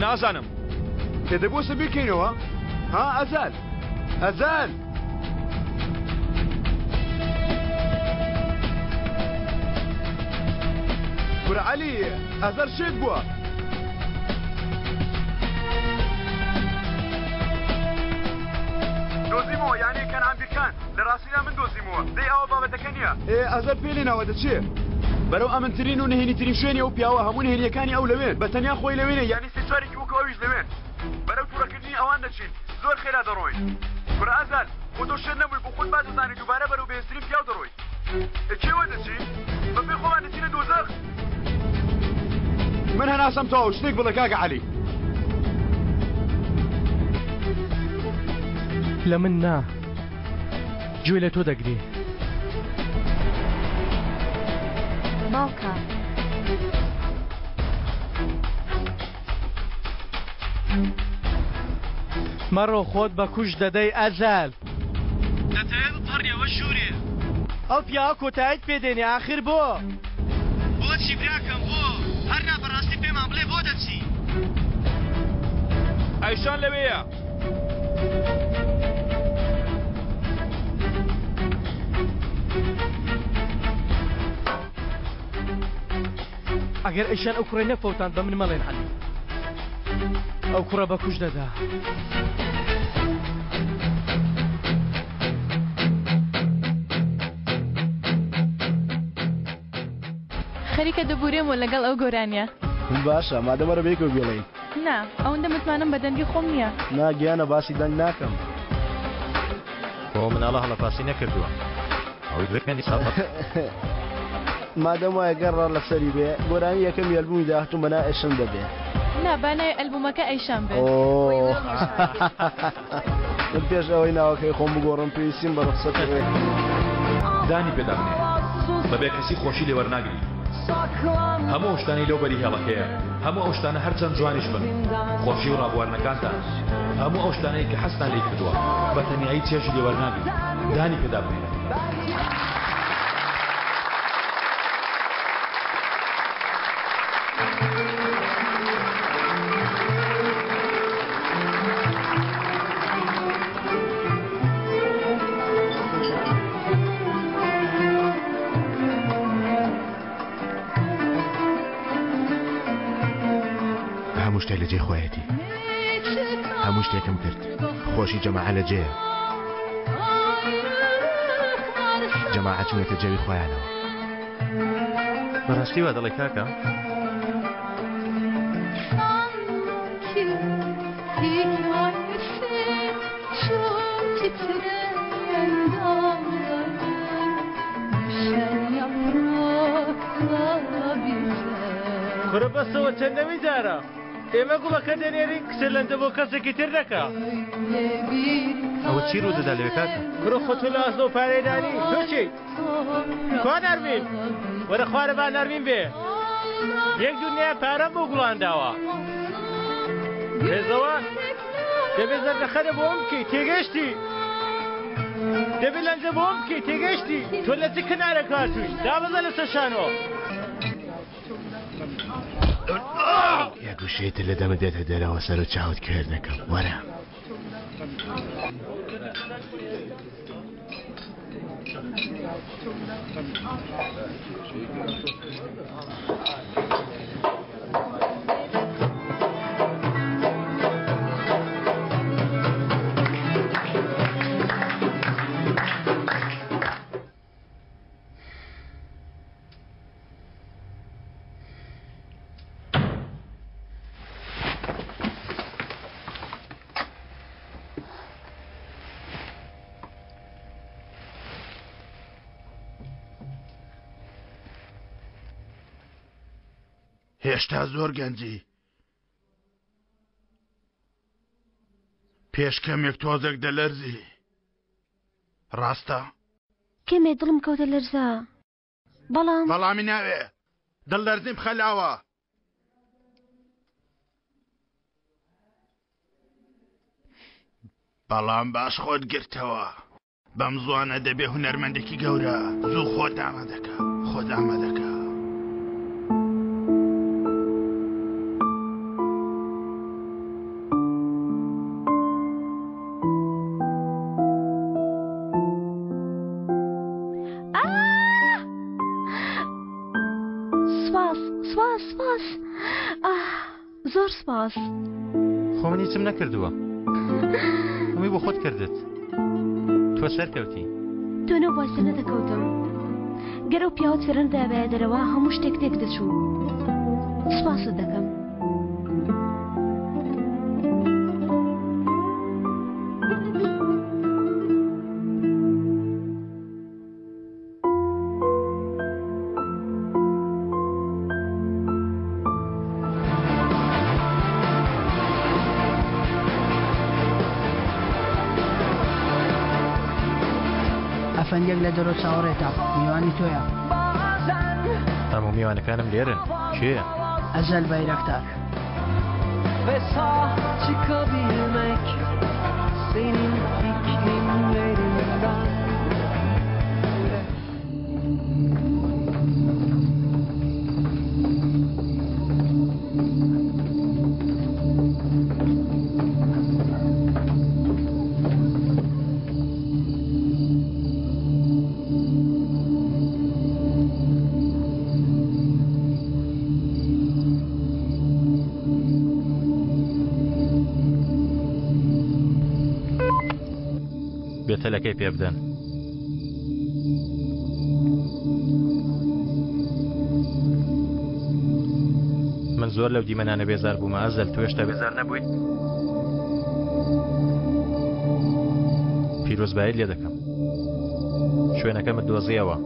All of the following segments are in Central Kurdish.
نازانم. کە دەبۆسە بیرکەینەوە ها ئەزال ئەزال. کورە عەلی ئەزەر شێت بووە. دۆزیمەوە یانی کەنعان بیرکان لە ڕاستیدا من دۆزیمەوە دەی ئەوە بابەتەکە نییە. ئێ ئەزەر پێ لێ ناوە دەچێ بەرەو ئەمنترین و نهێنیترین شوێنی ئەو پیاوە هەموو نهێنیەکانی ئەو لەوێن بە تەنیا خۆی لەوێ نیە یانی سێ چوارێکی وەکو ئەویش لەوێن بەرەو توڕەکردنی ئەوان دەچین زۆر خێرا دەڕۆین کورە ئەزال خۆ تۆ شێت نەبووی بۆ خۆت باش دەزانی دووبارە بەرەو بەهێزترین پیاو دەڕۆی ئێ کێوە دەچین بە پێی خۆمان دەچینە دۆزەخ. من هەناسەم تەواو شتێک بڵێ کاکە عەلی. لە من نا گوێ لە تۆ دەگرێ. باوکە. مەڕۆ خۆت بە کوشت دەدەی ئەزەل. دەتەوێ بپەڕیەوە ژوورێ. ئەو پیاوە کۆتاییت پێ دێنێ ئاخر بۆ؟ بۆچی براکەم بۆ؟ هەر نا بەڕاستی پێمان بڵێ بۆ دەچی؟ ئەیشان لەوێیە. ئەگەر ئەیشان ئەو کوڕەی نەفەوتاند بە من مەڵێن عەلی ئەو کوڕە بە کوش دەدا. خەریکە دەبورێمەوە لەگەڵ ئەو گۆرانیە. باشە مادەم وەرە بەیەکەوە بیڵێین. نا ئەوەندە متمانەم بە دەنگی خۆم نییە. نا گیانە باسی دەنگ ناکەم. خۆ ئەو مناڵە هەڵەپاسی نەکردووە. مادەم وایە گەر ڕا لەسەری بێ گۆرانی یەکەمی ئەلبومی داهاتووم بە ناوی ئەیشەم دەبێ. نا با ناوی ئەلبومەکە ئەیشەم بێت. ئۆه من پێش ئەوەی ناوەکەی خۆم بگۆڕم پێویستیم بە ڕوخسەتی ئێوەیە. دانی پێدا بنێ بە بێکەسی خۆشی لێ وەرناگری هەموو ئەو شتانەی لەو بەری هێڵەکەیە هەموو ئەو شتانە هەرچەند جوانیش بن خۆشی و ڕابواردنەکانتان هەموو ئەو شتانەی کە حەزتان لێی کردووە بە تەنیایی چێژی لێ وەرناگری دانی پێدا بنێ. هەموو شتێک لە جێی خۆیەتی هەموو شتێکم کرد خۆشی جەماعە لە جێیە جەماعە چوونەتە جەوی خۆیانەوە بەڕاستی وا دەڵێ کاکە؟ کورە بەسەوە چەندەمین جارە ئێمە گوڵەکە دەنێرین کچە لەندە بۆ کەسێکی تر دەکا. ئەوە چی ڕوو دەدا لەوێ کاکە؟ کورە خۆ تۆ لە ئاست لەو پارەیە دانی تۆ چیت؟ کوا نەرمین؟ وەرە خوارە با نەرمین بێ. یەک دونیا پارەم بۆ گوڵان داوە. رێزەوان دەبێ زەردەخەنە بۆم بکەی تێگەشتی؟ دەبێ لەنجە بۆم بکەی تێگەشتی؟ تۆ لە چ کنارێک هاتووی؟ دابەزە لەسەر شانۆ. یەک وشەی تر لە دەمت دێتە دەرەوە سەر و چاوت کوێر دەکەم وەرە. هێشتا زۆر گەنجی پێش کەمێک تۆزێک دەلەرزی ڕاستە؟ کەمێ دڵم کەوتە لەرزە بەڵام بەڵامی ناوێ دڵ لەرزیم بخە لاوە. بەڵام باش خۆت گرتەوە بەم زوانە دەبێ هونەرمەندێکی گەورە زوو خۆت ئامادەکە خۆت ئامادەکە. زۆر سپاس. خۆ من هیچم نەکردووە. هەمووی بۆ خۆت کردت. تۆ سەرکەوتی. تۆ نەبوای سەر نەدەکەوتم. گەر ئەو پیاوەت فێرەندابایە دەرەوە هەموو شتێک تێک دەچوو. سپاست دەکەم. ئەفەندیەک لە دەرۆ چاوەڕێتە میوانی تۆیە. هەموو میوانەکانم لێرن کێیە؟ ئەزەل بایراکتار. Ve sağ çıkabilmek senin iklimlerinden. بێتەلەکەی پێ بدەن. من زۆر لەو دیمەنانە بێزار بوومە ئەزەل تۆ هێشتا بێزار نەبوویت؟ پیرۆزبایت لێ دەکەم شوێنەکەمت دۆزیەوە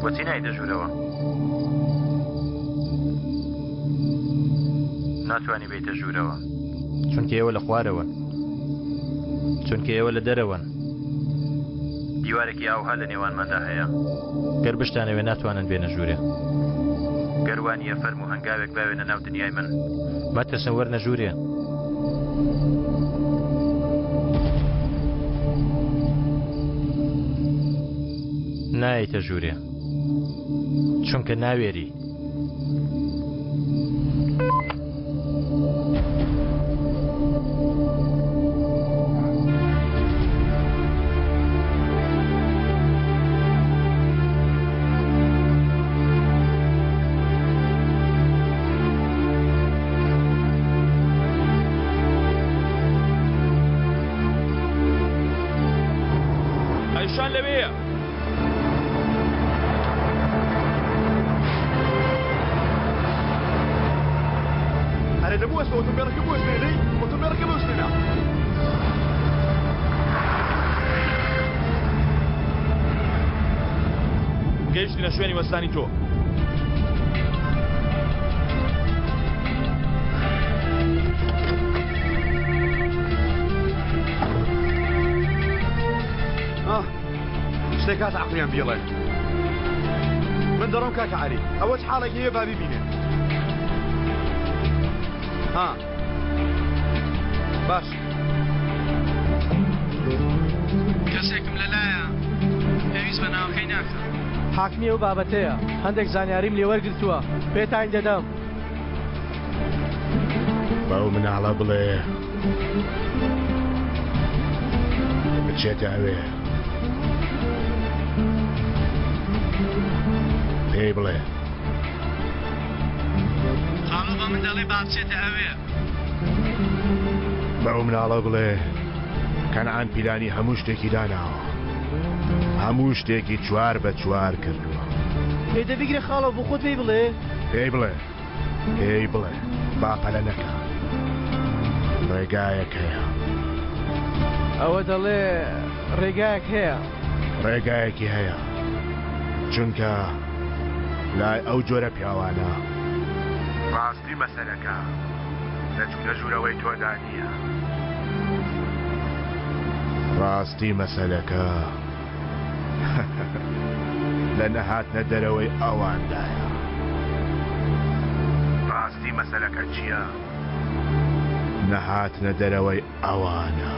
بۆچی نایتە ژوورەوە؟ ناتوانی بێیتە ژوورەوە چونکە ئێوە لە خوارەوەن چونکە ئێوە لە دەرەوەن دیوارێکی ئاوها لە نێوانماندا هەیە گەر بشتانەوێ ناتوانن بێنە ژوورێ گەر وا نییە فەرموو هەنگاوێک باوێنە ناو دنیای من مەترسن وەرنە ژوورێ. نایەیتە ژوورێ چونکە ناوێری. ئەیشان لەوێیە. ئەرێ دە بوەستە ئۆتۆمبێلەکە بوەستێنە دەی ئۆتۆمبێلەکە بوەستێنە. گەیشتینە شوێنی وەستانی تۆ. شتێک هات عەقڵیان بیڵێ. من دەڕۆم کاکە عەلی ئەوە چ حاڵێک هەیە با بیبینێ. ها باش. کەسێکم لەلایە پێویست بە ناوەکەی ناکا. حاکمی ئەو بابەتەیە هەندێک زانیاریم لێ وەرگرتووە پێتانی دەدەم. بەو مناڵە بڵێ بچێتە ئەوێ. پێی بڵێ. خاڵۆ بە من دەڵێ با بچێتە ئەوێ. بەو مناڵە بڵێ کەنعان پیلانی هەموو شتێکی داناوە. هەموو شتێکی چوار بە چوار کردووە. ئێ دە بیگرە خاڵۆ بۆ خۆت پێی بڵێ. پێی بڵێ. پێی بڵێ با پەلە نەکا. ڕێگایەک هەیە. ئەوە دەڵێ ڕێگایەک هەیە. ڕێگایەکی هەیە. چونکە لای ئەو جۆرە پیاوانە. ڕاستی مەسەلەکە لە چوونە ژوورەوەی تۆدا نییە. ڕاستی مەسەلەکە لە نەهاتنە دەرەوەی ئەواندایە. ڕاستی مەسەلەکە چییە؟ نەهاتنە دەرەوەی ئەوانە.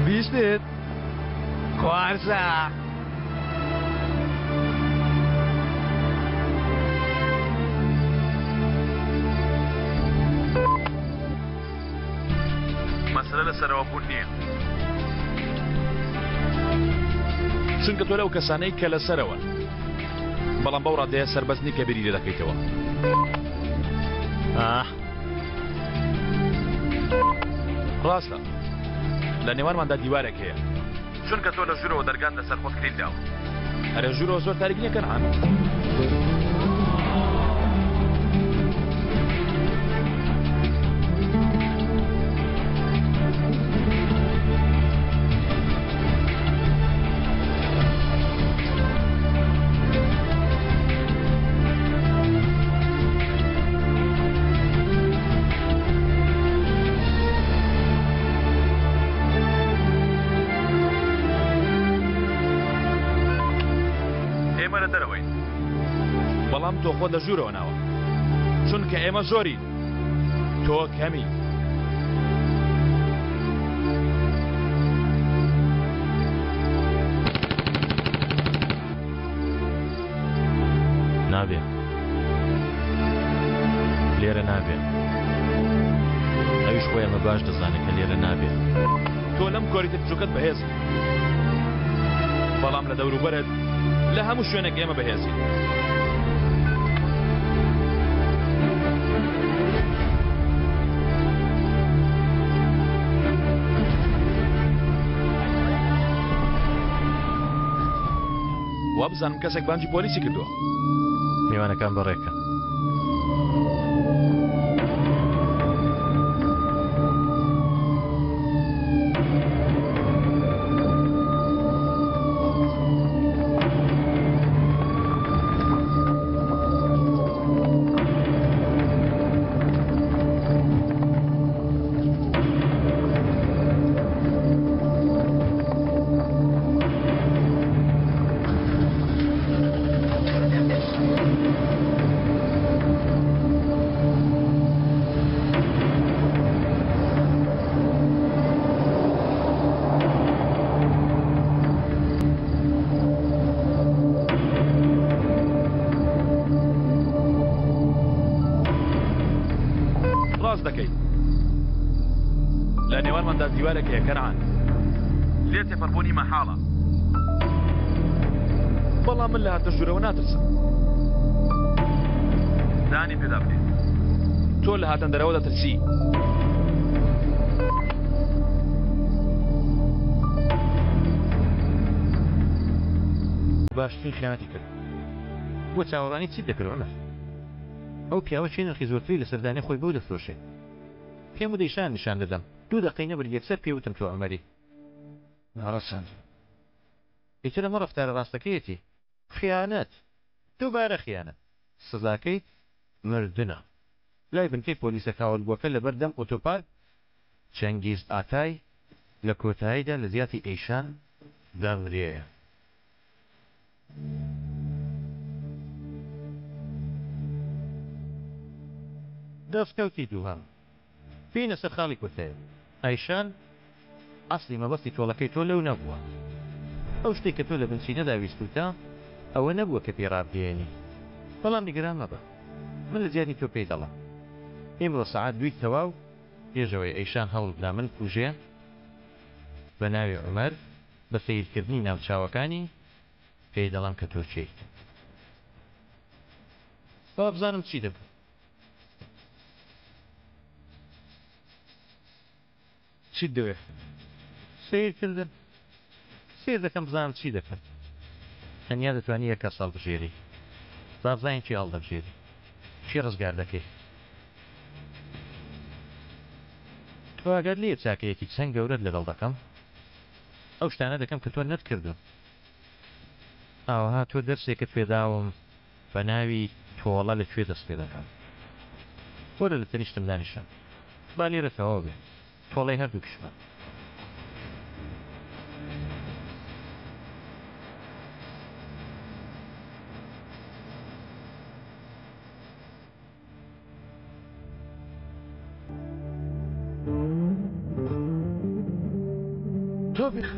بیستت؟ خوارزا. مەسەلە لە سەرەوە بوون نییە. چونکە تۆ لەو کەسانەی کە لە سەرەوەن. بەڵام بەو ڕادەیە سەربەست نی کە بیری لێ دەکەیتەوە. ئاه. ڕاستە. لە نێوانماندا دیوارێک هەیە. چونکە تۆ لە ژوورەوە دەرگات لەسەر خۆت کلیل داوە. ئەرێ ژوورەوە زۆر تاریک نییە کەنعان؟ ئێمە لە دەرەوەین بەڵام تۆ خۆت لە ژوورەوە ناوە چونکە ئێمە زۆرین تۆ کەمی. نابێ لێرە نابێ ئەویش خۆی ئەمە باش دەزانێت کە لێرە نابێ. تۆ لەم کۆریتە بچوکەت بەهێزی بەڵام لە دەوروبەرت لە هەموو شوێنێک ئێمە بەهێزین. وابزانم کەسێک بانگی پۆلیسی کردووە. میوانەکان بەڕێکەن. ڕاست دەکەیت لە نێوانماندا دیوارێک هەیە کەنعان لێ تێپەڕبوونی مەحاڵە بەڵام من لە هاتنە ژوورەوە ناترسم. دانی پێدا بنێ تۆ لە هاتن دەرەوە دەترسی. باشترین خیانەتی کرد. بۆ چاوەڕوانی چیت دەکرد عومەر؟ ئەو پیاوە کێ نرخی زۆرتری لەسەر دانێ خۆی بەو دەفرۆشێ. پێم وت ئیشان نیشان دەدەم. دوو دەقەی نەبرد یەکسەر پێی وتم تۆ عومەری. ناڕەسەن. ئیتر ئەمە ڕەفتارە ڕاستەکەیەتی. خیانەت! دووبارە خیانەت! سزاکەی مردنە. لای بنکەی پۆلیسە کاولبووەکە لەبەر دەم ئۆتۆپارک، چەنگیز ئاتای لە کۆتاییدا لە جیاتی ئەیشان دەمرێ. دەستکەوتی دووهەم، بێینە سەر خاڵی کۆتایی. ئایشان، ئەسڵی مەبەستی تۆڵەکەی تۆ لەو نەبووە. ئەو شتەی کە تۆ لە بنچینەدا ویستووتە ئەوە نەبووە کە پێی ڕابگەیەنی. بەڵام نیگەران مەبە. من لە جیاتی تۆ پێی دەڵێم. ئیمڕۆ سەعات دووی تەواو پێش ئەوەی ئەیشان هەوڵ بدا من بکوژێ، بە ناوی عومەر، بە سەیرکردنی ناوچاوەکانی پێی دەڵێم کە تۆ کێیت. با بزانم چی دەبێت. چیت دەوێت؟ سەیرکردن. سەیر دەکەم بزانم چی دەکەن. تەنیا دەتوانی یەک کەس هەڵبژێری. با بزانین کێ هەڵدەبژێری. کێ ڕزگار دەکەی؟ تۆ ئاگات لێیە چاکەیەکی چەند گەورەت لەگەڵ دەکەم؟ ئەو شتانە دەکەم کە تۆ نەتکردوون. ئاوەها تۆ دەرسێکت پێداوم بە ناوی تۆڵە لە کوێ دەست پێ دەکات. وەرە لە تەنیشتم دانیشە. با لێرە تەواو بێ. تۆڵەی هەردووکیشمان. تۆفیق.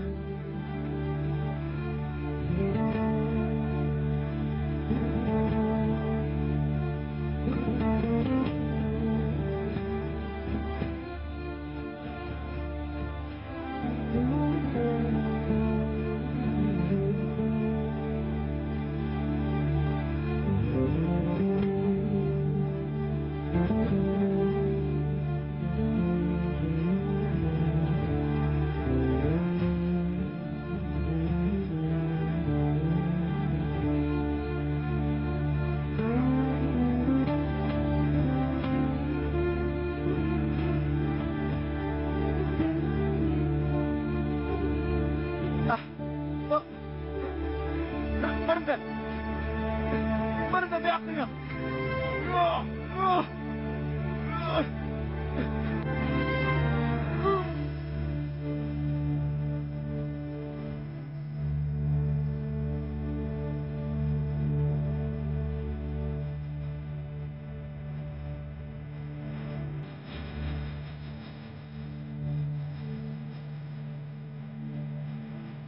بێعەقڵە.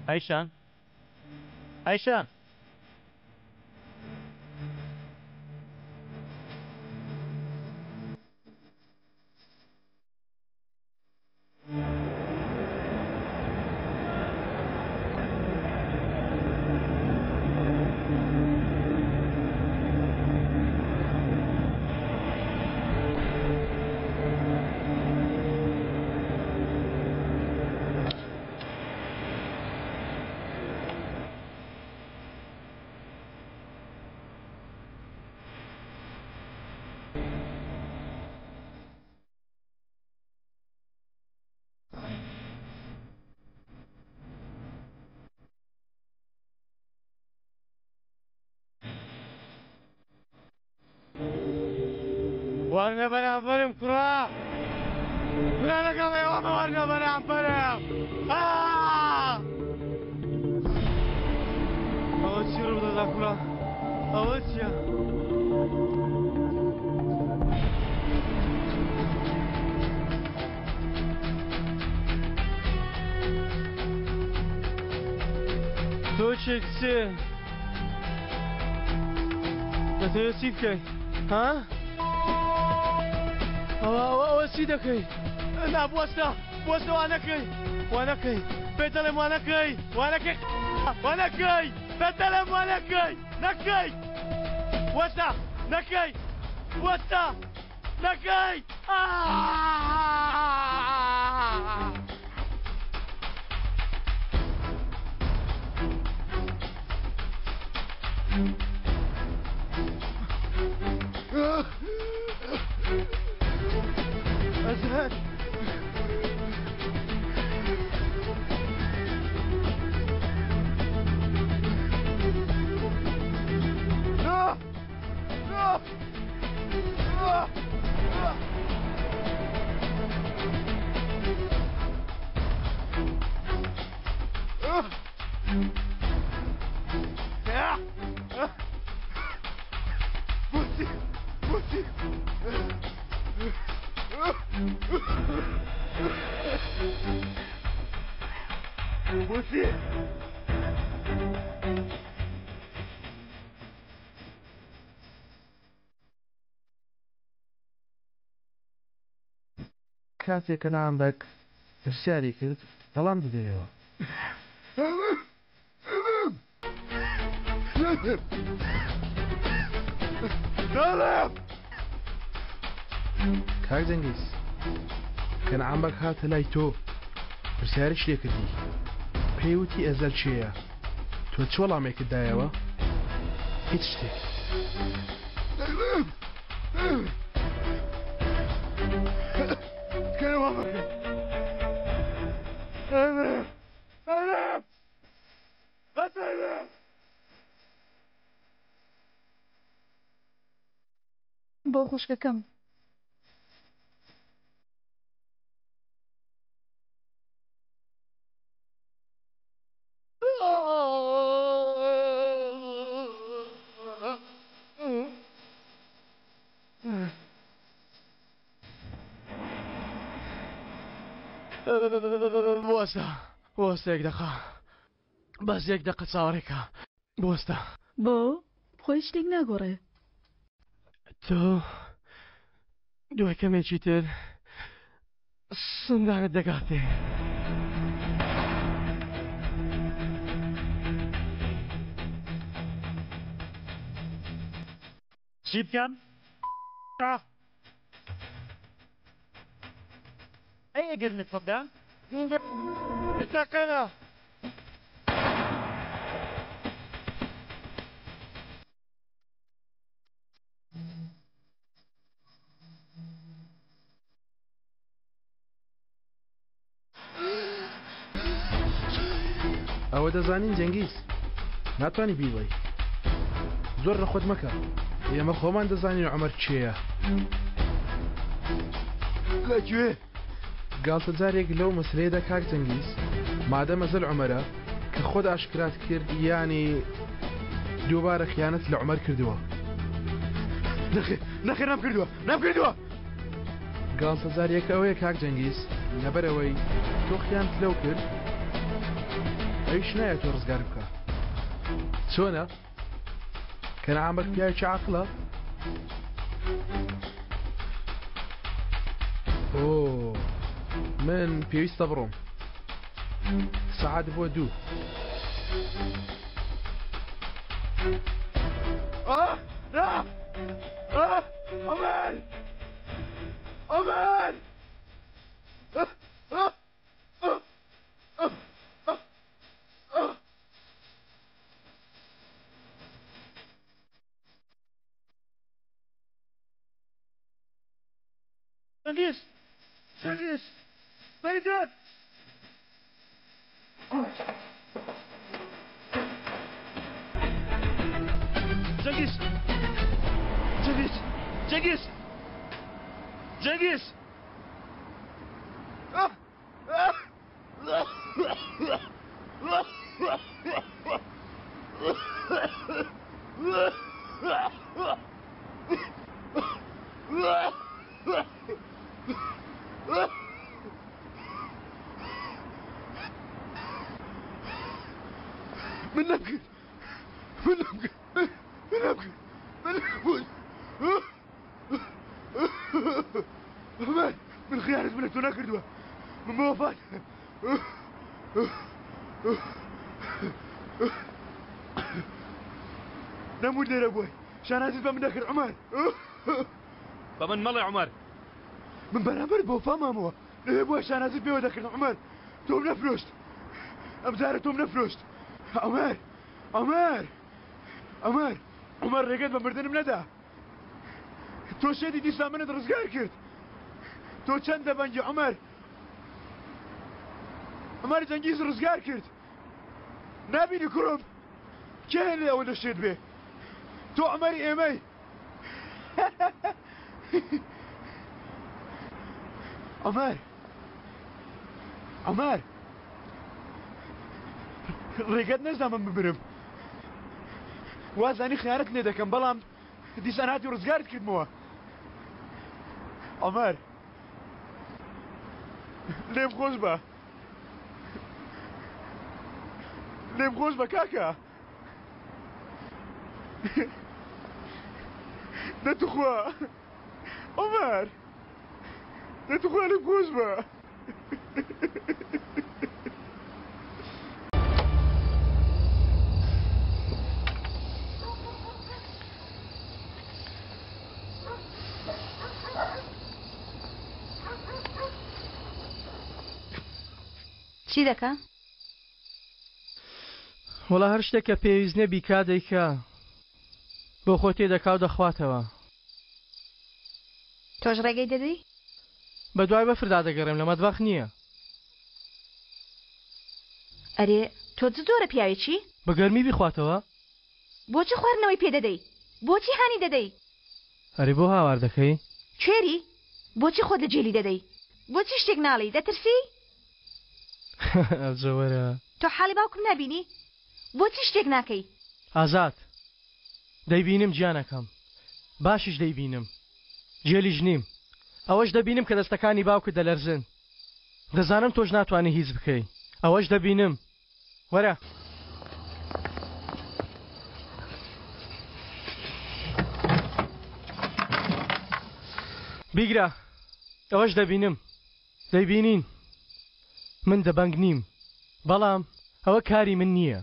ئایشان ئایشان. وەرنە بەرامبەرم کوڕە کوڕە لەگەڵ ئێوە وەرنە بەرامبەرم ئەوە چی ڕوودەدا کوڕە ئەوە چییە؟ تۆ چێ کچێ دەتەوێت چی بکەی ها؟ ئەوە ئەوە ئەوە چی دەکەی نا بوەستە بوەستە وا نەکەی وا نەکەی پێت دەڵێم وا نەکەی وا نەکەی وا نەکەی پێت دەڵێم وا نەکەی نەکەی وەستە نەکەی وەستە نەکەی ئەزهەر بۆچی؟ کاتێک کەنعان بەگ پرسیاری کرد وەڵام بدەیەوە. کاک جەنگیز کەنعان بەگ هاتە لای تۆ پرسیاریش لێ کردی پێی وتی ئەزەل کێیە تۆ چ وەڵامێکت دایەوە؟ هیچ شتێک. بۆ خوشکەکەم. بوەستە بوەستە یەک دەقە بەس یەک دەقە چاوەڕێکە بوەستە. بۆ؟ خۆ هیچ شتێک ناگۆڕێ. تۆ دوای کەمێکی تر سندانت دەگاتێ. چی بکەم؟ ئەی ئەگەر نەتدا؟ تەقەنە. ئەوە دەزانین جەنگیز ناتوانی بیڵێی زۆر لە خۆت مەکە. ئێمە خۆمان دەزانین عومەر کێیە. لە کوێ؟ گاڵتەجارێک لەو مەسەلەیەدا کاک جەنگیز، مادەم ئەزەل عومەرە، کە خۆت ئاشکرات کرد یانی دووبارە خیانەت لە عومەر کردووە. نەخێر نەخێر نەمکردووە نەمکردووە. گاڵتەجاریەکە ئەوەیە کاک جەنگیز لەبەرئەوەی تۆ خیانت لەو کرد ئەویش نایەت تۆ ڕزگار بکا. چۆنە؟ کەنعان بەگ پیاوێکی عاقڵە؟ ئۆ من پێویستە بڕۆم سەعات بۆ دوو. ئاه نا ئاه عومەر عومەر ئاه ئاه ئاه ئاه ئاه جەنگیز جەنگیز فەریدون جەنگیز جەنگیز جەنگیز جەنگیز من نەمکرد من نەمکرد من نەمکرد من نەمکرد من من خیانەت من لە تۆ نەکردووە من بە وەفات نەموت لێرە بووی شانازیت بە من دەکرد عومەر بە من مەڵێ عومەر من بەرامبەر بە وەفا مامەوە لەوێ بووە شانازیت پێوە دەکردم عومەر تۆم نەفرۆشت ئەمجارە تۆم نەفرۆشت عومەر عومەر عومەر عومەر ڕێگەت بە مردنم نەدا تۆ شێتی دیسان منت ڕزگار کرد تۆ چەند دەبەنگی عومەر عومەر جەنگیز ڕزگار کرد نابینی کوڕم کێ لێ ئەوە دەشێت بێ تۆ عومەری ئێمەی عومەر عومەر ڕێگەت نەزا من بمرم وازانی خیانەت لێ دەکەم بەڵام دیسان هاتی و ڕزگارت کردمەوە عومەر لێم خۆش بە لێم خۆش بە کاکە دە توخوا عومەر دە توخوا لێم خۆش بە چی دەکا؟ وەڵا هەر شتێک کە پێویست نیە بیکا دەیکا بۆ خۆی تێدەکا و دەخواتەوە. تۆش ڕێگەی دەدەی؟ بە دوای بەفردا دەگەڕێم لە مەتبەخ نییە. ئەرێ تۆ چ جۆرە پیاوێکی؟ بە گەرمی بیخواتەوە؟ بۆچی خواردنەوەی پێ دەدەی؟ بۆچی هانی دەدەی؟ ئەرێ بۆ هاوار دەکەی؟ کوێری؟ بۆچی خۆت لە جێلی دەدەی؟ بۆچی شتێک ناڵێی؟ دەترسی؟ ئەوجە وەرە. تۆ حاڵی باوکم نابینی؟ بۆچی شتێک ناکەی؟ ئازاد، دەیبینم گیانەکەم، باشیش دەیبینم. گێلیش نیم. ئەوەش دەبینم کە دەستەکانی باوکت دەلەرزن. دەزانم تۆش ناتوانی هیچ بکەی. ئەوەش دەبینم. وەرە. بیگرە. ئەوەش دەبینم. دەیبینین. من دەبەنگ نیم. بەڵام ئەوە کاری من نییە.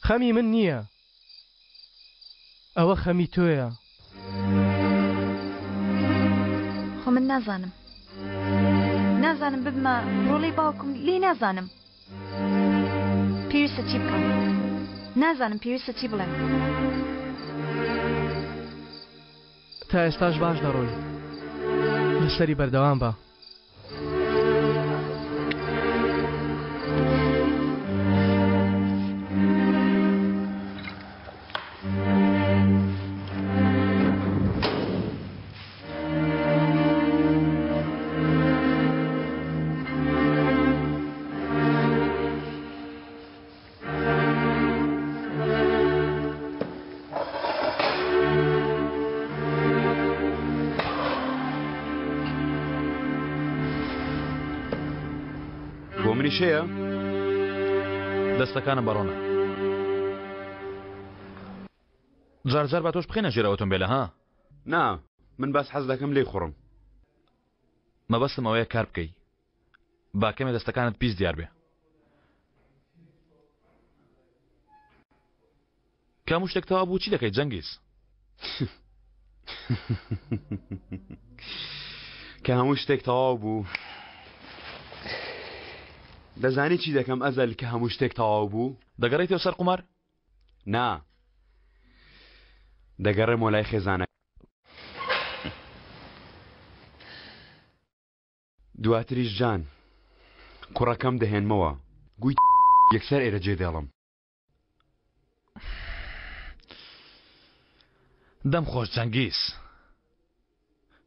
خەمی من نییە. ئەوە خەمی تۆیە. خۆ من نازانم. نازانم ببمە ڕۆڵەی باوکم لێی نازانم. پێویستە چی بکەم. نازانم پێویستە چی بڵێم. تا ئێستاش باش دەڕۆی. لەسەری بەردەوام بە. منیش هەیە؟ دەستەکانم بەڕۆنە. جار جار با تۆش بخەینە ژێر ئەو ئۆتۆمبێلە ها؟ نا، من بەس حەز دەکەم لێی خوڕم. مەبەستم ئەوەیە کار بکەی. با کەمێ دەستەکانت پیس دیار بێ. کە هەموو شتێک تەواو بوو چی دەکەیت جەنگیز؟ کە هەموو شتێک تەواو بوو دەزانی چی دەکەم ئەزەل کە هەموو شتێک تەواو بوو؟ دەگەڕێیتەوە سەر قومار؟ نا دەگەڕێمەوە لای خێزانەکەم. دواتریش جان کوڕەکەم دەهێنمەوە گوی یەکسەر ئێرە جێ دێڵم. دەم خۆش جەنگیز.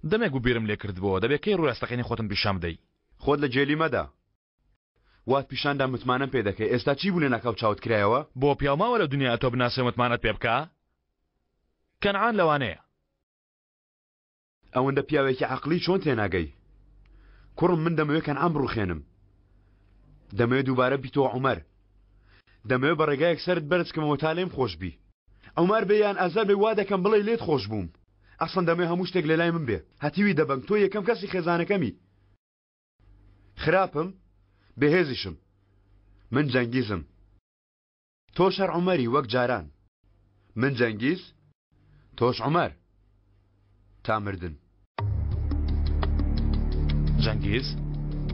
دەمێک بوو بیرم لێ کردبۆوە دەبێ کەی ڕووی ڕاستەقینەی خۆتم پیشان بدەی؟ خۆت لە گێلی مەدە. وات پیشان دام متمانەم پێ دەکەی ئێستا چی بوو لەناکاو چاوت کرایەوە؟ بۆ پیاو ماوە لەو دنیا تۆ بناسێ و متمانەت پێ بکا؟ کەنعان لەوانەیە. ئەوەندە پیاوێکی عەقڵی چۆن تێناگەی؟ کوڕم من دەمەوێ کەنعان بڕوخێنم. دەمەوێ دووبارە بیتەوە عومەر. دەمەوێ بە ڕێگایەک سەرت بەرز کەمەوە تا لێم خۆش بی. عومەر بێ یان ئەزەر بێ وا دەکەم بڵێی لێت خۆش بووم. ئەسڵەن دەمەوێ هەموو شتێک لەلای من بێ. هەتیوی دەبەنگ تۆ یەکەم کەسی خێزانەکەمی. خراپم، بێهێزیشم. من جەنگیزم. تۆش هەر عومەری وەک جاران. من جەنگیز، تۆش عومەر. تا مردن. جەنگیز،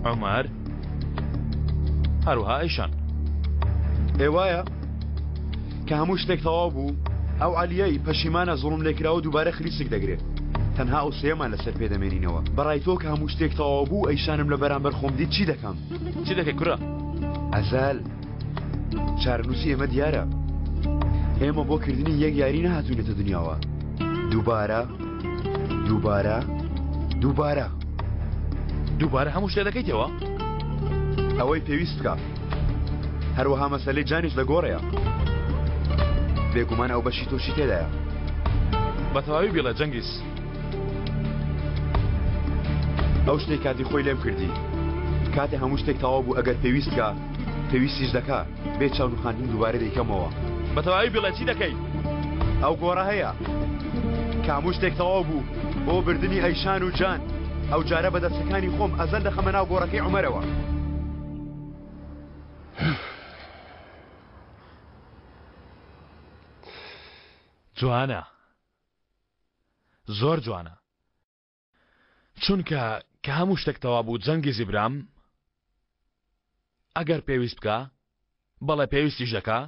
عومەر، هەروەها ئەیشان. ئێ وایە؟ کە هەموو شتێک تەواو بوو، ئەو عەلیەی پەشیمانە زوڵملێکراوە دووبارە خلیسک دەگرێ. تەنها ئەو سێیەمان لەسەر پێ دەمێنینەوە. بەڕای تۆ کە هەموو شتێک تەواو بوو ئەیشانم لە بەرامبەر خۆم دیت چی دەکەم؟ چی دەکەی کورە؟ ئەزەل، چارەنووسی ئێمە دیارە. ئێمە بۆ کردنی یەک یاری نەهاتووینەتە دنیاوە. دووبارە، دووبارە، دووبارە. دووبارە هەموو شتێ دەکەیتەوە؟ ئەوەی پێویست بکا. هەروەها مەسەلەی جانیش لە گۆڕێیە. بێگومان ئەو بەشی تۆشی تێدایە. بە تەواوی بیڵێ جەنگیز. ئەو شتەی کاتی خۆی لێم کردی. کاتێ هەموو شتێک تەواو بوو ئەگەر پێویست بکا، پێویستیش دەکا، بێ چاونوخاندن دووبارە دەیکەمەوە. بە تەواوی بیڵێ چی دەکەی؟ ئەو گۆڕە هەیە. کە هەموو شتێک تەواو بوو بۆ بردنی ئەیشان و جان، ئەو جارە بە دەستەکانی خۆم ئەزەل دەخەمە ناو گۆڕەکەی عومەرەوە. جوانە زۆر جوانە چونکە کە هەموو شتێک تەوا بوو جەنگیزی برام ئەگەر پێویست بکە بەڵێ پێویستیش دەکا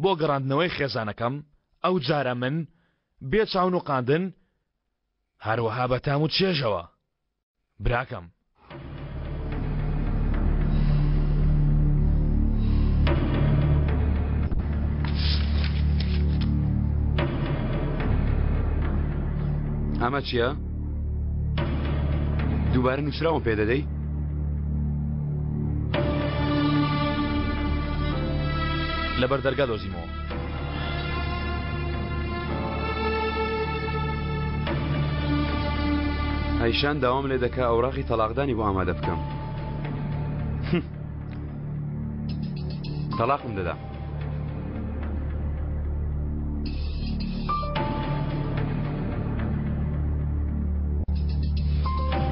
بۆ گەڕاندنەوەی خێزانەکەم ئەو جارە من بێ چاونوقاندن هەروەها بە تام و چێژەوە براکەم. ئەمە چییە؟ دووبارە نووسراوم پێ دەدەی؟ لەبەر دەرگا دۆزیمەوە. ئەیشان داوام لێ دەکا ئەوراقی تەلاقدانی بۆ ئامادە بکەم. تەلاقم دەدا.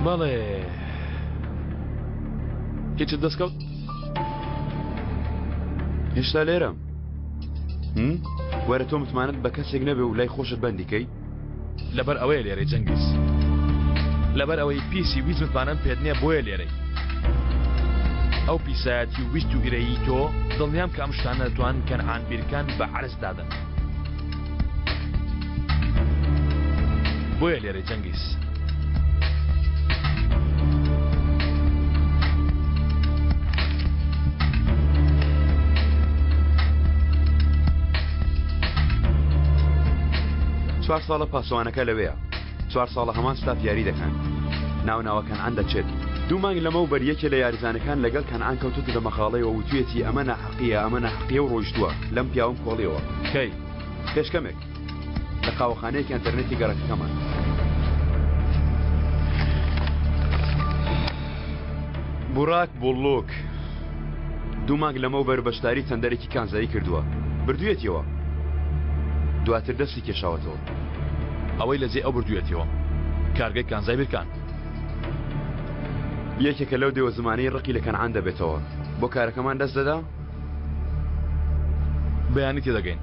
بەڵێ هیچت دەستکەوت؟ هێشتا لێرەم. وەرە تۆ متمانەت بە کەسێک نەبێ و لای خۆشت بەندی کەی؟ لەبەر ئەوەیە لێرەی جەنگیز. لەبەر ئەوەی پیسی ویست متمانەم پێت نییە بۆیە لێرەی. ئەو پیسایەتی و ویست و ئیرەیی تۆ دڵنیام کە ئەم شتانە دەتوانن کەنعان بیرکان بە عەرز دادەن. بۆیە لێرەی جەنگیز. چوار ساڵە پاسەوانەکە لەوەیە چوار ساڵە هەمان ستاف یاری دەکەن ناو ناوە کەنعان دەچێت دوو مانگ لەمەوبەر یەکێ لە یاریزانەکان لەگەڵ کەنعان کەوتوتە دەمەقاڵەیەوە وتویەتی ئەمە ناحەقیە ئەمە ناحەقیە و ڕۆیشتووە لەم پیاوم کۆڵیەوە کەی پێش کەمێک لە قاوەخانەیەکی ئەنتەرنێتی گەڕەکەکەمان. بوراک بوڵوک. دوو مانگ لەمەوبەر بەشداری تەندەرێکی کانزایی کردووە. بردوویەتیەوە. دواتر دەستی کێشاوەتەوە. ئەوەی لە جێی ئەو بردوویەتیەوە. کارگەی کانزای بیرکان. یەکێکە لەو دێوەزمانەی ڕقی لە کەنعان دەبێتەوە. بۆ کارەکەمان دەست دەدا؟ بەیانی تێدەگەین.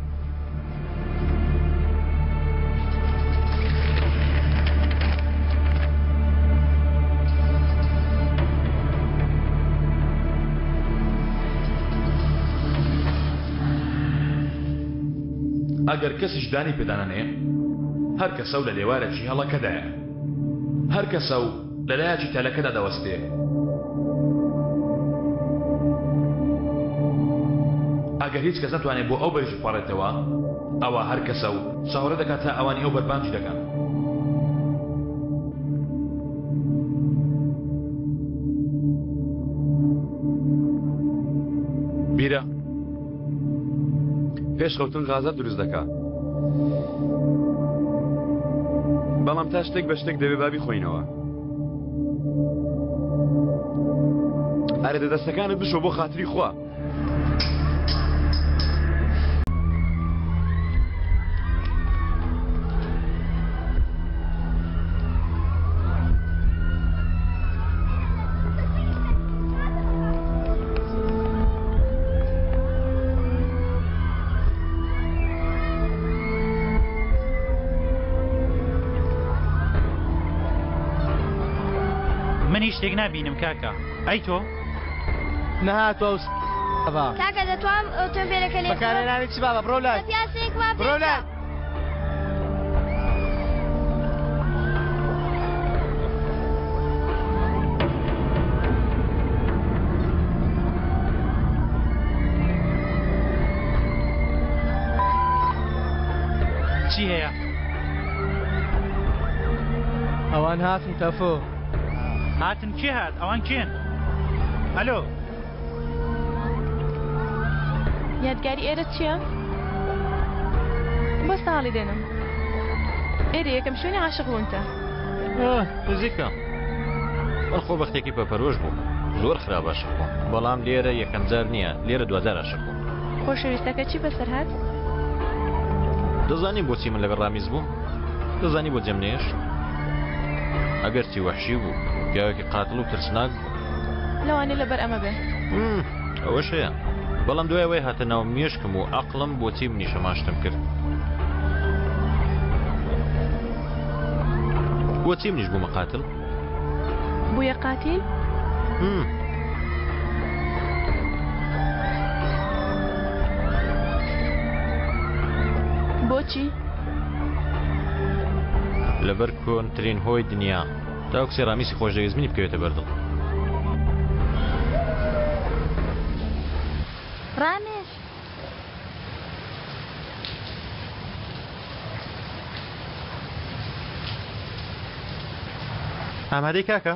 ئەگەر کەسیش دانی پێدانەنێ هەر کەسە و لە لێوارێکی هەڵەکەدایە. هەر کەسە و لە لایەکی تەلەکەدا دەوەستێ. ئەگەر هیچ کەس نەتوانێ بۆ ئەو بەریش بپەڕێتەوە، ئەوا هەر کەسە و چاوەڕێ دەکات تا ئەوانی ئەو بەر بانگی دەکەن. بیرە. پێش خەوتن غازات دروست دەکا. بەڵام تا شتێک بە شتێک دەبێ با بیخۆینەوە. ئەرێ دە دەستەکانت بشۆ بۆ خاتری خوا. من هیچ شتێک نابینم کاکە ئەی تۆ؟ نەهاتوە ئەو بابا. کاکە دەتوانم ئۆتۆمبێلەکە لێ بەکارهێنانی چ بابا بڕۆ لای بە پیاسەیەک وا بڕۆ لای. چی هەیە؟ ئەوان هاتن تەفۆ. هاتن کێ هات؟ ئەوان کێن؟ ئەلۆ. یادگاری ئێرە چییە؟ بۆ ساڵی دێنم. ئێرە یەکەم شوێنی عاشق بوونتە. نزیکە. من خۆ بەختێکی پەپەرۆش بووم. زۆر خراپ عاشق بووم. بەڵام لێرە یەکەم جار نییە، لێرە دواجار عاشق بووم. خۆشەویستەکە چی بەسەر هات؟ دەزانی بۆچی من لەگەڵ ڕامیز بووم؟ دەزانی بۆ جێم نەهێشت؟ ئەگەرچی وەحشی بوو، پیاوێکی قاتڵ و ترسناک بوو. لەوانەیە لەبەر ئەمە بێ. ئەوەش هەیە. بەڵام دوای ئەوەی هاتە ناو مێشکم و عەقڵم بۆچی منیش هەمان شتم کرد؟ بۆچی منیش بوومە قاتل؟ بوویە قاتیل؟ بۆچی؟ لەبەر کۆنترین هۆی دنیا. تاوەکو سێرامیسی خۆشدەویست منی بکەوێتە بەر دڵ. ڕامێش. ئامادەی کاکە؟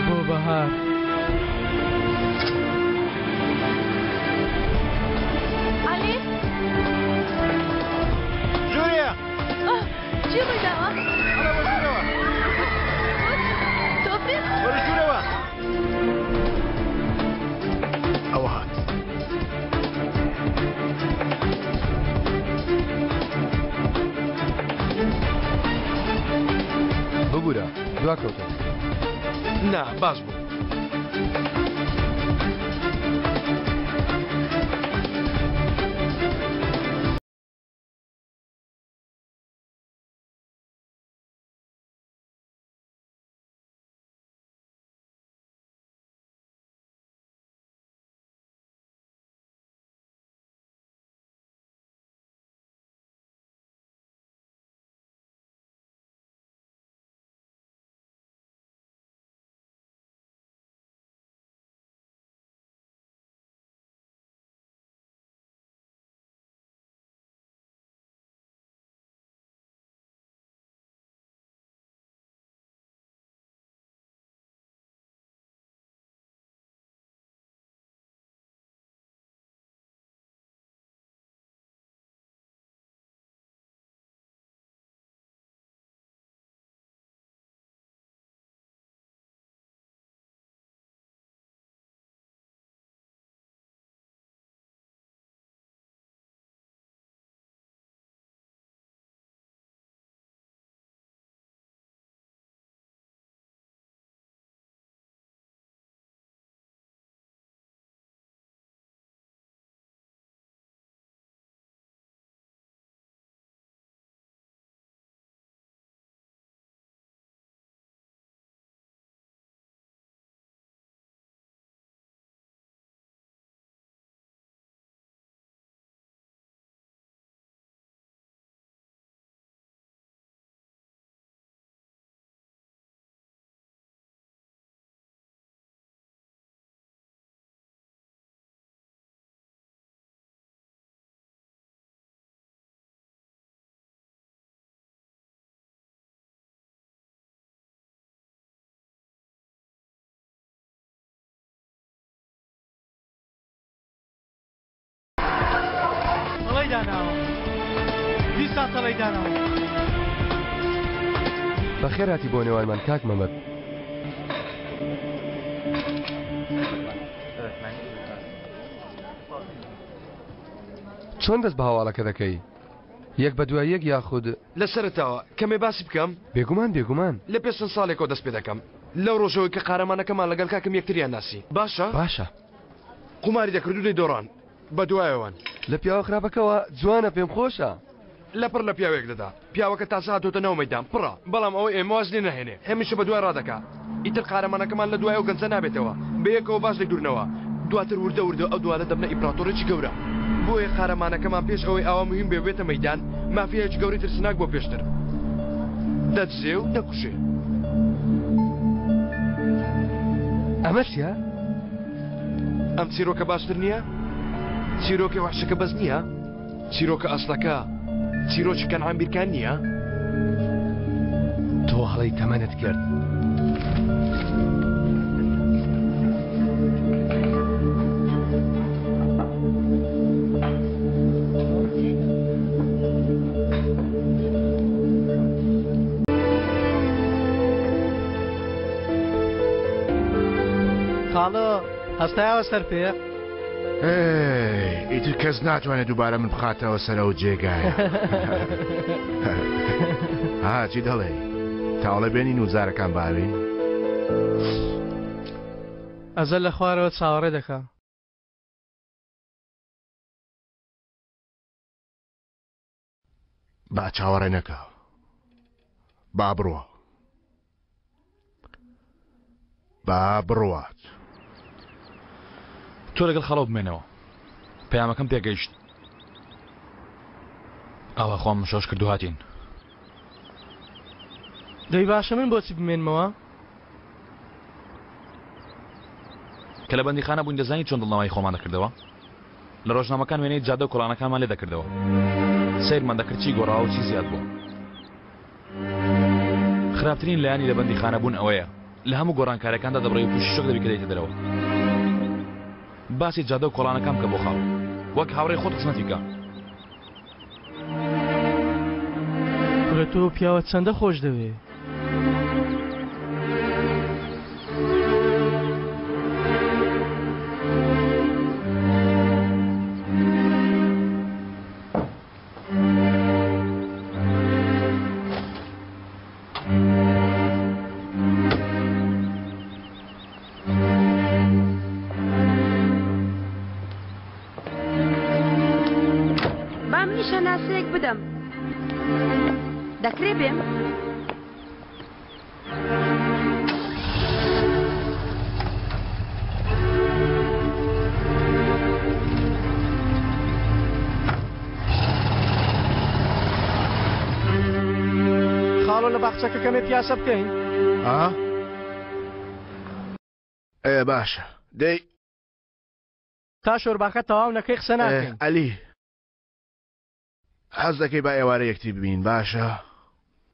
بۆ بەهار. عەلی. ژوورێ. چی ڕوویداوە؟ ئەڵێ بۆ ژوورەوە. تۆفیق. وەرە ژوورەوە. ئەوە هات. ببورە دواکەوتم. نا باش بوو. داناوە. دیسان تەڵەی داناوە. بەخێر هاتی بۆ نێوانمان کاک مەمەد. چۆن دەست بە هەواڵەکە دەکەی؟ یەک بە دوای یەک یاخود؟ لە سەرەتاوە کەمێ باسی بکەم؟ بێگومان بێگومان. لە پێش چەند ساڵێکەوە دەست پێ دەکەم. لەو ڕۆژەوەی کە قارەمانەکەمان لەگەڵ کاکم یەکتریان ناسی. باشە؟ باشە. قوماری دەکرد و دەیدۆڕان. بە دوایەوەن. لە پیاوە خراپەکەوە جوانە پێم خۆشە. لەپڕ لە پیاوێک دەدا. پیاوەکە تازە هاتۆتە ناو مەیدان، پڕە، بەڵام ئەوەی ئێمە واز لێ ناهێنێ، هەمیشە بە دوای ڕادەکا. ئیتر قارەمانەکەمان لە دوای ئەو گەنجە نابێتەوە. بەیەکەوە باش دەیدورنەوە. دواتر وردە وردە ئەو دوانە دەبنە ئیمپراتۆرێکی گەورە. بۆیە قارەمانەکەمان پێش ئەوەی ئاوا موهیم بێ بێتە مەیدان، مافیایەکی گەورەی ترسناک بووە پێشتر. دەدزێ و دەکوژێ. ئەمە چیە؟ ئەم چیرۆکە باشتر نییە؟ چیرۆکی وەحشەکە بەس نییە؟ چیرۆکە ئەسڵەکە چیرۆکی کەنعان بیرکان نییە؟ تۆ هەڵەی تەمەنت کرد. خاڵۆ هەستایەوە سەر پێ؟ هێی ئیتر کەس ناتوانێت دووبارە من بخاتەوە سەر ئەو جێگایە. ها چی دەڵێی؟ تاوڵە بێنین و زارەکان باوین؟ ئەزەل لە خوارەوە چاوەڕێ دەکا. با چاوەڕێ نەکا با بڕوا با بڕوات. تۆ لەگەڵ خەڵۆ بمێنەوە پەیامەکەم پێگەیشت ئاوا خۆم شۆش کرد و هاتین. دەی باشە من بۆچی بمێنمەوە؟ کە لە بەندیخانە بووین دەزانی چۆن دڵنەوایی خۆمان دەکردەوە؟ لە ڕۆژنامەکان وێنەی جادە و کۆڵانەکانمان لێ دەکردەوە. سەیرمان دەکرد چی گۆڕاوە و چی زیاد بووە. خراپترین لایەنی لە بەندیخانە بوون ئەوەیە لە هەموو گۆڕانکاریەکاندا دەبڕی و تووشی شۆک دەبی کە دێیتە دەرەوە. باسی جادە و کۆڵانەکان بکە بۆ خاڵ. وەک هاوڕێی خۆت خزمەتی بکە. کورە تۆ پیاوە چەندە خۆش دەوێ. با منیش هەناسەیەک بدەم. دەکرێ بێم؟ خاڵۆ لە باخچەکە کەمێ پیاسە بکەین؟ ئا؟ ئێ باشە دەی. تا شۆرباکە تەواو نەکەی قسە ناکەین. ئەلی حەز دەکەی با ئێوارە یەکتری ببینین باشە؟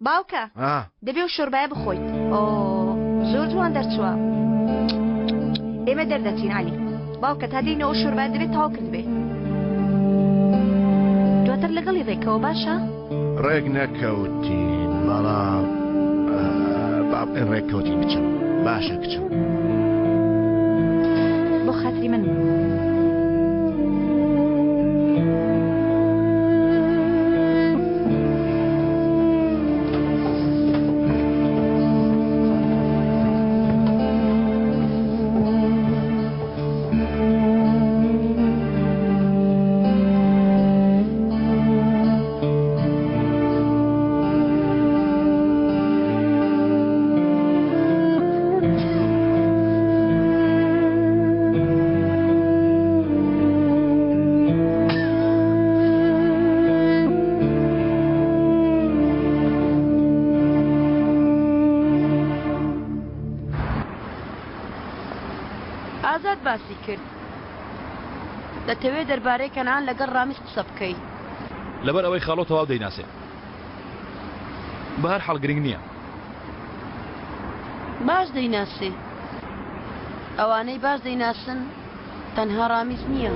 باوکە دەبێ ئەو شۆربایە بخۆیت. ئۆ زۆر جوان دەرچووە. ئێمە دەردەچین عەلی. باوکە تا دێینەوە ئەو شۆربایە دەبێت تەواو کردبێ. دواتر لەگەڵی ڕێکەوە باشە؟ ڕێک نەکەوتین بەڵام با بڵێن ڕێک کەوتین کچم باشە کچم. بۆ خاتری من. ئازاد باسی کرد. دەتەوێ دەربارەی کەنعان لەگەڵ ڕامیز قسە بکەی. لەبەر ئەوەی خاڵۆ تەواو دەیناسێ. بەهەر حاڵ گرنگ نییە. باش دەیناسێ. ئەوانەی باش دەیناسن تەنها ڕامیز نییە.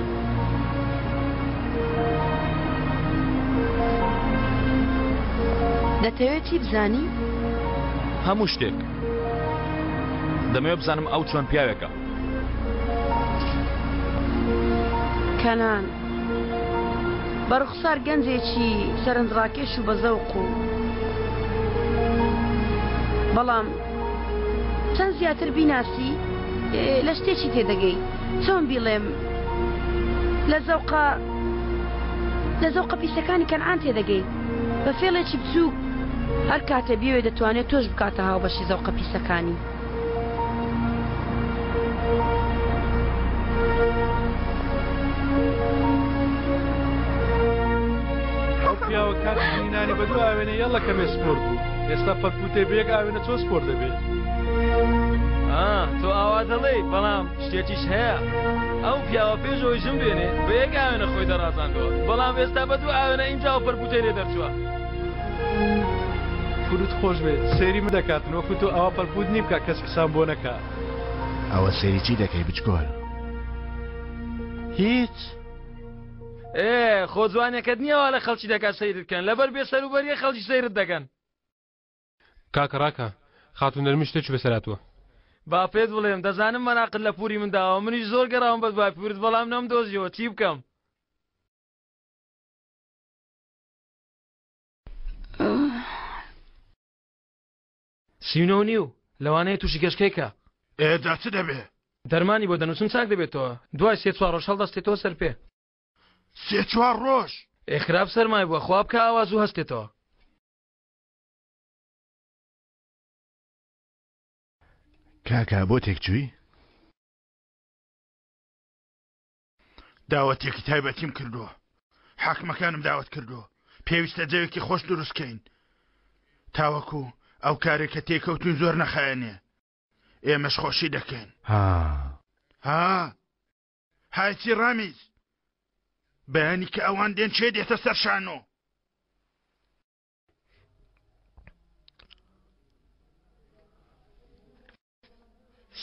دەتەوێت چی بزانی؟ هەموو شتێک. دەمەوێت بزانم ئەو چۆن پیاوێکە. کەنان بە ڕوخسار گەنجێکی سەرنجڕاکێش و بەزەوق و بەڵام چەند زیاتر بیناسی لە شتێکی تێدەگەی چۆن بیڵێم لە زەوقە لە زەوقە پیسەکانی کەنعان تێدەگەی بە فێڵێکی بچووک هەر کاتێ بیەوێ دەتوانێت تۆش بکاتە هاوبەشی زەوقە پیسەکانی. ئەو پیاوە کاتی ژنینانی بە دوو ئاوێنە یەڵە کەمێ سپۆرت بوو ئێستا پەرپوتێ بە یەک ئاوێنە چۆن سپۆرت دەبێ؟ ئا تۆ ئاوا دەڵێی بەڵام شتێکیش هەیە ئەو پیاوە پێش ئەوەی ژن بێنێ بە یەک ئاوێنە خۆی دەڕازاندەوە بەڵام ئێستا بە دوو ئاوێنە ئینجا ئەو پەرپوتەی لێ دەرچووە. فروت خۆش بێت سەیری من دەکاتن وەکو تۆ ئاوا پەرپوت نیم کا کەس حسام بۆ نەکا. ئەوە سەیری چی دەکەی بچکۆل؟ هیچ. ئێ خۆ جوانیەکەت نییە وا لە خەڵکی دەکات سەیرت بکەن لەبەر بێ سەروبەریە خەڵکی سەیرت دەکەن. کاکە ڕاکە خاتوو نەرمی شتێکی بەسەر هاتووە. با پێت بڵێم دەزانم مەراقت لە پوری من داوە منیش زۆر گەڕاوم بەدوای پورت بەڵام نەمدۆزیەوە چی بکەم؟ 39 و نیو لەوانەیە تووشی گەشکەی کە. ئێ جا چ دەبێ؟ دەرمانی بۆ دەنووسم چاک دەبێتەوە دوای سێ چوار ڕۆژ هەڵدەستێتەوە سەر پێ. سێ چوار ڕۆژ؟ ئێ خراپ سەرمای بووە خوا بکا ئاوا زوو هەستێتەوە. کاکە بۆ تێکچووی؟ داوەتێکی تایبەتیم کردووە حاکمەکانم داوەت کردووە پێویستە جەوێکی خۆش دروستکەین تاوەکو ئەو کارێک کە تێکەوتون زۆر نەخایەنێ ئێمەش خۆشی دەکەین ها ها هایچی ڕامیز بەیانی کە ئەوان دێن چێ دێتە سەر شانۆ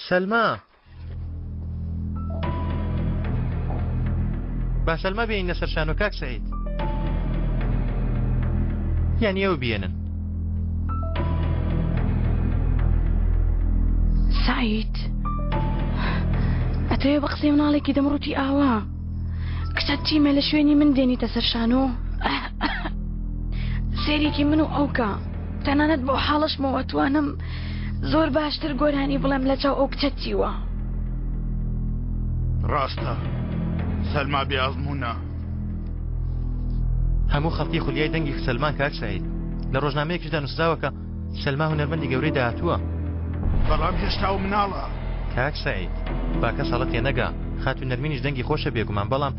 سەلما با سەلما بێنینە سەر شانۆ کاک سەعید یان ئێوە بێنن سەعید ئەتەوێ بە قسەی مناڵێکی دەمڕوتی ئاوا کچە چیمە لە شوێنی من دێنیتە سەر شانۆ سێرێکی من و ئەوکە تەنانەت بەو حاڵەشمەوە ئەتوانم زۆر باشتر گۆرانی بڵێم لە چاو ئەو کچە چیوە. ڕاستە سەلما بێ ئەزموونە. هەموو خەڵکی خولیای دەنگی سەلمان کاک سەعید. لە ڕۆژنامەیەکیشدا نووسراوە کە سەلما هونەرمەندی گەورەی داهاتووە. بەڵام هێشتا ئەو مناڵە. کاک سەعید با کەس هەڵە تێنەگا، خاتوو نەرمینیش دەنگی خۆشە بێگومان بەڵام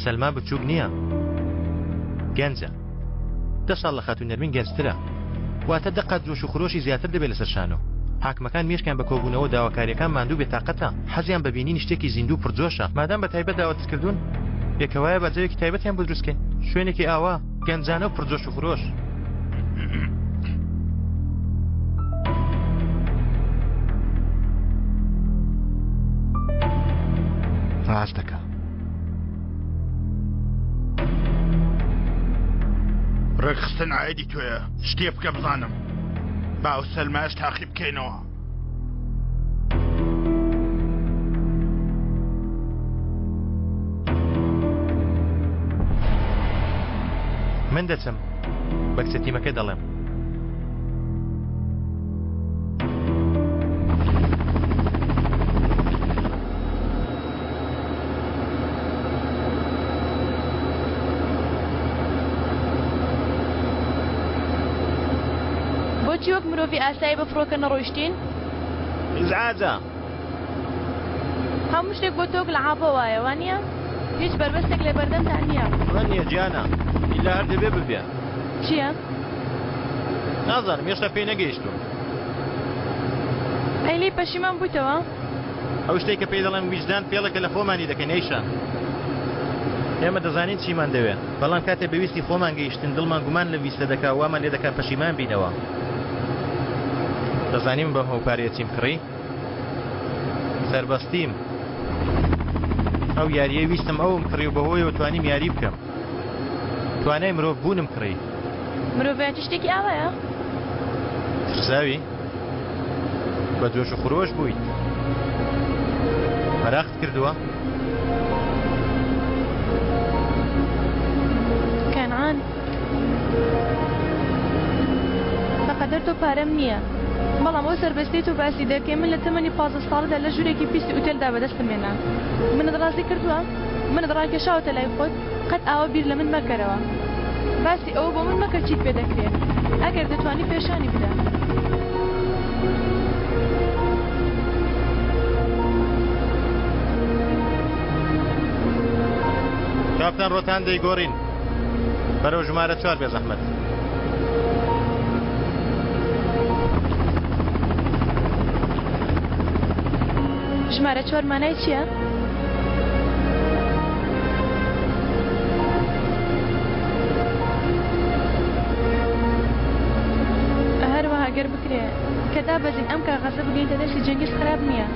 سەلما بچووک نییە. گەنجە. دە ساڵ لە خاتوو نەرمین گەنجترە. واتە دە قات جۆش و خرۆشی زیاتر دەبێت لەسەر شانۆ. حاکمەکان مێشکیان بە کۆبوونەوە و داواکارییەکان ماندوو بێتاقەتە، حەزیان بە بینینی شتێکی زیندوو و پڕجۆشە. مادام بە تایبەت داوەتت کردوون، ئێ کەوایە با جەوێکی تایبەتیان بۆ دروست کەین. شوێنێکی ئاوا، گەنجانە و پڕجۆش و خرۆش. ڕاست دەکا. ڕێکخستن عایدی تۆیە شتێ بکە بزانم با ئەو سەلمایەش تاقی بکەینەوە. من دەچم بە کچە تیمەکە دەڵێم. بۆچی وەک مرۆڤی ئاسایی بە فڕۆکە نەڕۆیشتین؟ ئیزعاجە. هەموو شتێک بۆ تۆ وەک لەعابە وایە، وانییە؟ هیچ بەربەستێک لە بەردەمتا نییە. چۆن نییە گیانە؟ ئیلا هەر دەبێ ببێ. چییە؟ نازانم، هێشتا پێی نەگەیشتووم. ئەی لێی پەشیمان بوویتەوە؟ ئەو شتەی کە پێی دەڵێن ویژدان فێڵێکە لە خۆمانی دەکەین ئەیشان. ئێمە دەزانین چیمان دەوێ، بەڵام کاتێ بە ویستی خۆمان گەیشتین دڵمان گومان لەم ویستە دەکا و وامان لێ دەکا پەشیمان بینەوە. دەزانی من بەم هەموو پارەیە چیم کڕی؟ سەربەستیم. ئەو یارییەی ویستم ئەوم کڕی و بەهۆیەوە توانیم یاری بکەم. توانای مرۆڤ بوونم کڕی. مرۆڤایەتی شتێکی ئاوایە؟ ترساوی؟ بە جۆش و خرۆش بوویت. مەراقت کردووە؟ کەنعان بەقەدەر تۆ پارەم نییە بەڵام ئەو سەربەستیەی تۆ باسی دەکەی من لە تەمەنی 15 ساڵیدا لە ژوورێکی پیسی ئوتێلدا بەدەستم هێنا منت ڕازی کردووە؟ منت ڕاکێشاوەتە لای خۆت؟ قەت ئاوا بیر لە من مەکەرەوە. باسی ئەوە بۆ من مەکە چیت پێ دەکرێ. ئەگەر دەتوانی پێشانی بدە. کاپتان ڕۆتان دەیگۆڕین بەرەو ژمارە چوار بێزەحمەت. ژمارە چوار مانای چییە؟ هەروەها گەر بکرێ کە دابەزین ئەم کاغەزە بگەیتە دەستی جەنگیز خراپ نییە.